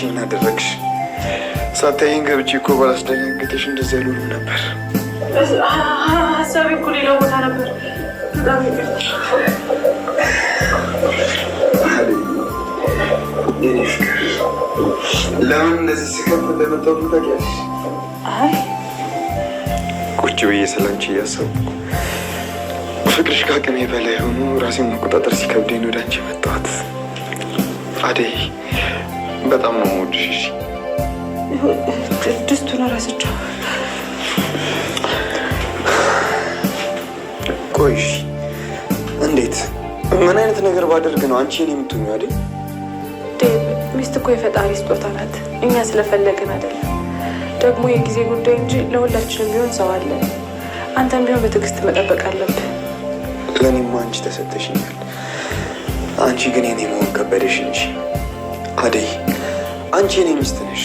አንቺ ምን አደረግሽ? ሳታይኝ ገብቼ እኮ ባላስደነግጥሽ እንደዚያ አልሆንም ነበር። ሀሳቤ እኮ ሌላ ቦታ ነበር። በጣም ይቅርታ። የኔ ፍቅር፣ ለምን እንደዚህ ስከፍ እንደመጣሁ ታውቂያለሽ? አይ። ቁጭ ብዬ ስላንቺ እያሰብኩ ፍቅርሽ ከአቅሜ በላይ ሆኖ ራሴን መቆጣጠር ሲከብደኝ ወደ አንቺ የመጣሁት። አደይ፣ በጣም ነው የምወድሽ። እሺ? ድስቱን ረስቼው። ቆይ እሺ፣ እንዴት፣ ምን አይነት ነገር ባደርግ ነው አንቺ የኔ የምትሆኚው አደይ? ዴቭ፣ ሚስት እኮ የፈጣሪ ስጦታ ናት። እኛ ስለፈለግን አይደለም። ደግሞ የጊዜ ጉዳይ እንጂ ለሁላችንም ቢሆን ሰው አለ። አንተም ቢሆን በትዕግስት መጠበቅ አለብህ። ለእኔማ አንቺ ተሰጥተሽኛል። አንቺ ግን የኔ መሆን ከበደሽ እንጂ። አደይ፣ አንቺ የኔ ሚስት ነሽ።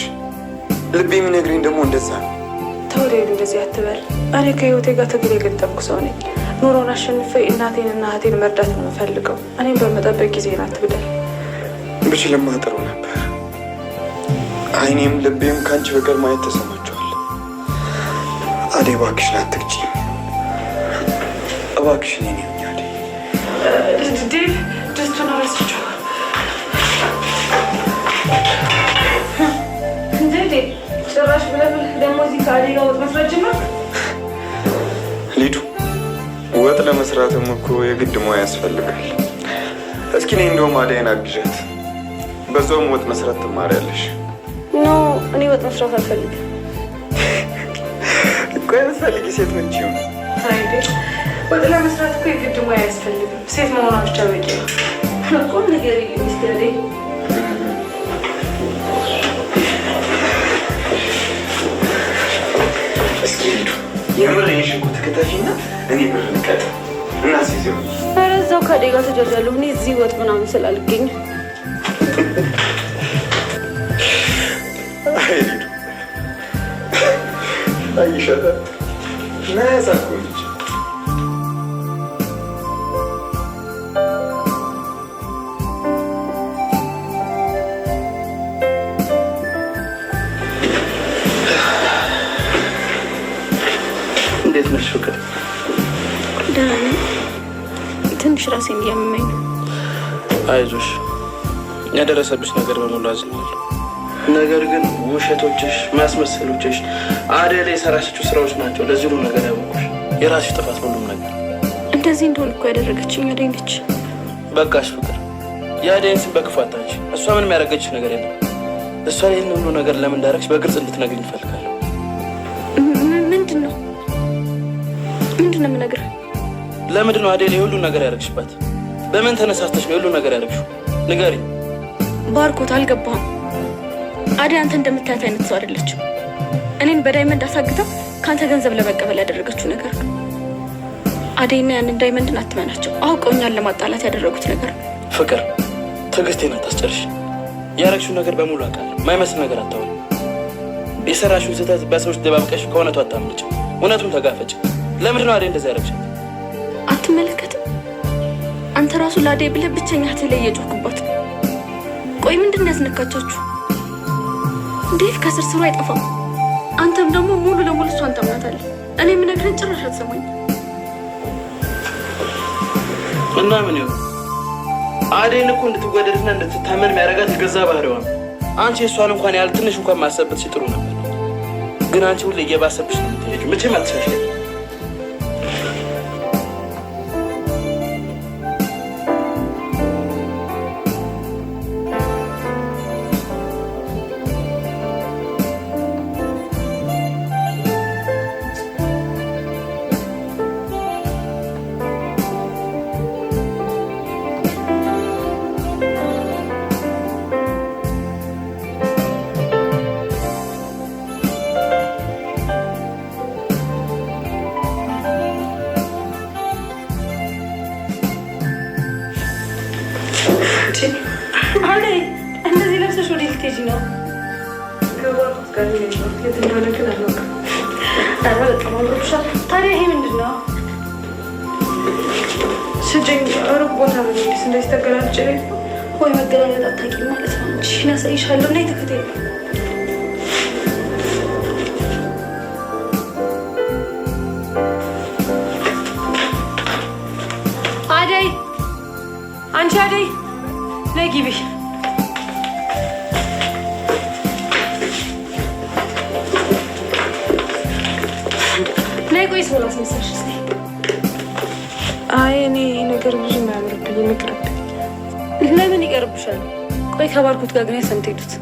ልቤ የሚነግረኝ ደግሞ እንደዛ ነው። ተው ዴቭ፣ እንደዚህ አትበል። እኔ ከህይወቴ ጋር ትግል የገጠምኩ ሰው ነኝ። ኑሮን አሸንፌ እናቴንና እህቴን መርዳት ነው የምፈልገው። እኔም በመጠበቅ ጊዜን አትግደል። ብችልማ ጥሩ ነበር። አይኔም ልቤም ከአንቺ በቀር ማየት ተሰማቸዋል። አደይ፣ እባክሽን አትግጪኝ። እባክሽን የኔ ሁኚ አደይ። ዴቭ፣ ድስቱን ረስቼው። እንዴ፣ ጭራሽ ብለህ ብለህ ደግሞ እዚህ ከአደይ ጋር ወጥ መስራት ጀመርክ? ሊዱ፣ ወጥ ለመስራትም እኮ የግድ ሙያ ያስፈልጋል። እስኪ እኔ እንደውም አደይን አግዣት፣ በዛውም ወጥ መስራት ትማሪያለሽ። No፣ እኔ ወጥ መስራት አልፈልግም። እኮ የምትፈልጊ ሴት ነች ይሁን። አይ ዴቭ፣ ወጥ ለመስራት እኮ የግድ ሙያ አያስፈልግም። ሴት መሆኗ ብቻ በቂ ነው። ቁም ነገር የለም እስኪ አደይ። እስኪ ሊዱ፣ የምር የሽንኩርት ክተፊና እኔ ብር ልቀጥ እና ሲይዘው። ኧረ እዛው ከአደይ ጋር ተጃጃለሁ። እኔ እዚህ ወጥ ምናምን ስላልገኝ። አይ ሊዱ፣ አይሻታል ነፃ እኮ ልጅ። እንዴት ነሽ ፍቅር? ደህና ነኝ። ትንሽ ራሴን እያመመኝ ነው። አይዞሽ፣ ያደረሰብሽ ነገር በሙሉ አዝኛለሁ። ነገር ግን ውሸቶችሽ፣ ማስመሰሎችሽ፣ አደይ ላይ የሰራሻቸው ስራዎች ናቸው ለዚህ ሁሉ ነገር ያበቁሽ። የራስሽ ጥፋት ሁሉም ነገር። እንደዚህ እንደሆን እኮ ያደረገችኝ አደይ ነች። በቃሽ ፍቅር፣ የአደይን ስም በክፉ አታንሺ። እሷ ምንም ያደረገችሽ ነገር የለም። እሷ ይህን ሁሉ ነገር ለምን እንዳደረግሽ በግልጽ እንድትነግሪኝ እፈልጋለሁ። ምንድን ነው የምነግርህ? ለምንድን ነው አደይ ላይ ሁሉ ነገር ያደረግሽባት? በምን ተነሳስተሽ ነው ሁሉ ነገር ያደረግሽው? ንገሪኝ። ባርኮት፣ አልገባህም። አደይ አንተ እንደምታያት አይነት ሰው አይደለችም። እኔን በ diamond አሳግታ ከአንተ ገንዘብ ለመቀበል ያደረገችው ነገር ነው። አደይና ያንን diamond ን አትመናቸው። አውቀው እኛን ለማጣላት ያደረጉት ነገር ነው። ፍቅር፣ ትዕግስቴን አታስጨርሽ። ያደረግሽው ነገር በሙሉ አውቃለሁ። ማይመስል ነገር አታውሪ። የሰራሽውን ስህተት በሰዎች ደባብቀሽ ከእውነቱ አታምልጭ። እውነቱን ተጋፈጭ። ለምንድን ነው አደይ እንደዚህ ያደረግሻት? አትመለከትም? አንተ ራሱ ለአደይ ብለህ ብቸኛ እህትህ ላይ እየጮህክባት። ቆይ ምንድን ነው ያስነካቻችሁ? ዴቭ ከስር ስሩ አይጠፋም። አንተም ደግሞ ሙሉ ለሙሉ እሷን ታምናታለህ። እኔ የምነግርህን ጭራሽ አትሰማኝም። እና ምን ይሁን፣ አደይን እኮ እንድትወደድና እንድትታመን የሚያደርጋት የገዛ ባህሪዋ ነው። አንቺ የእሷን እንኳን ያህል ትንሽ እንኳን ማሰብ ጥሩ ነበር፣ ግን አንቺ ሁሌ እየባሰብሽ ነው የምትሄጂው። መቼም አትሻሻይም። አደይ፣ እንደዚህ ለብሰሽ ወዴት ልትሄጂ ነው? ከባርኮት ጋር ልሄድ ነው። የት እንደሆነ ግን አላውቅም። ኧረ በጣም አምሮብሻል። ታዲያ ይሄ ምንድን ነው? ስጭኝ። ሩቅ ቦታ ነው የምሄድ። እንደዚህ ተገላልጬ ልሄድ ነው? ወይ መገላለጥ አታውቂም ማለት ነው እንጂ ላሳይሻለሁ። ነይ ተከተይኝ። አደይ፣ አንቺ አደይ፣ ነይ ግቢ። ነይ። ቆይ ሰው ላስመሰልሽ እስኪ። አይ እኔ ይሄ ነገር ብዙም አያምርብኝም፣ ይቅርብኝ። ለምን ይቀርብሻል? ቆይ ከባርኮት ጋር ግን የት ነው የምትሄዱት?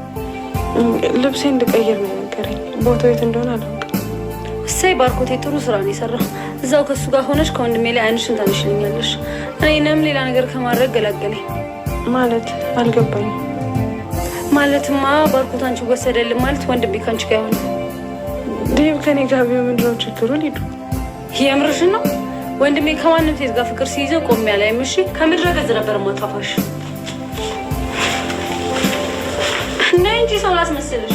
ልብሴ እንድቀይር ነው የነገረኝ። ቦታው የት እንደሆነ አላውቅም። እሰይ ባርኮቴ ጥሩ ስራ ነው የሰራው። እዛው ከእሱ ጋር ሆነሽ ከወንድሜ ላይ ዓይንሽን ታነሽልኛለሽ። እኔንም ሌላ ነገር ከማድረግ ገላገለኝ። ማለት አልገባኝም። ማለትማ ባርኮት አንቺ ወሰደልን ማለት ወንድሜ ከአንቺ ጋር ይሆናል። ዴቭ ከኔ ጋር ቢሆን ምንድን ነው ችግሩ? ሊዱ የምርሽን ነው? ወንድሜ ከማንም ሴት ጋር ፍቅር ሲይዘው ቆሜ አላይም። እሺ ከምድረ ገጽ ነበር ማጠፋሽ። ነይ እንጂ ሰው ላስመስልሽ።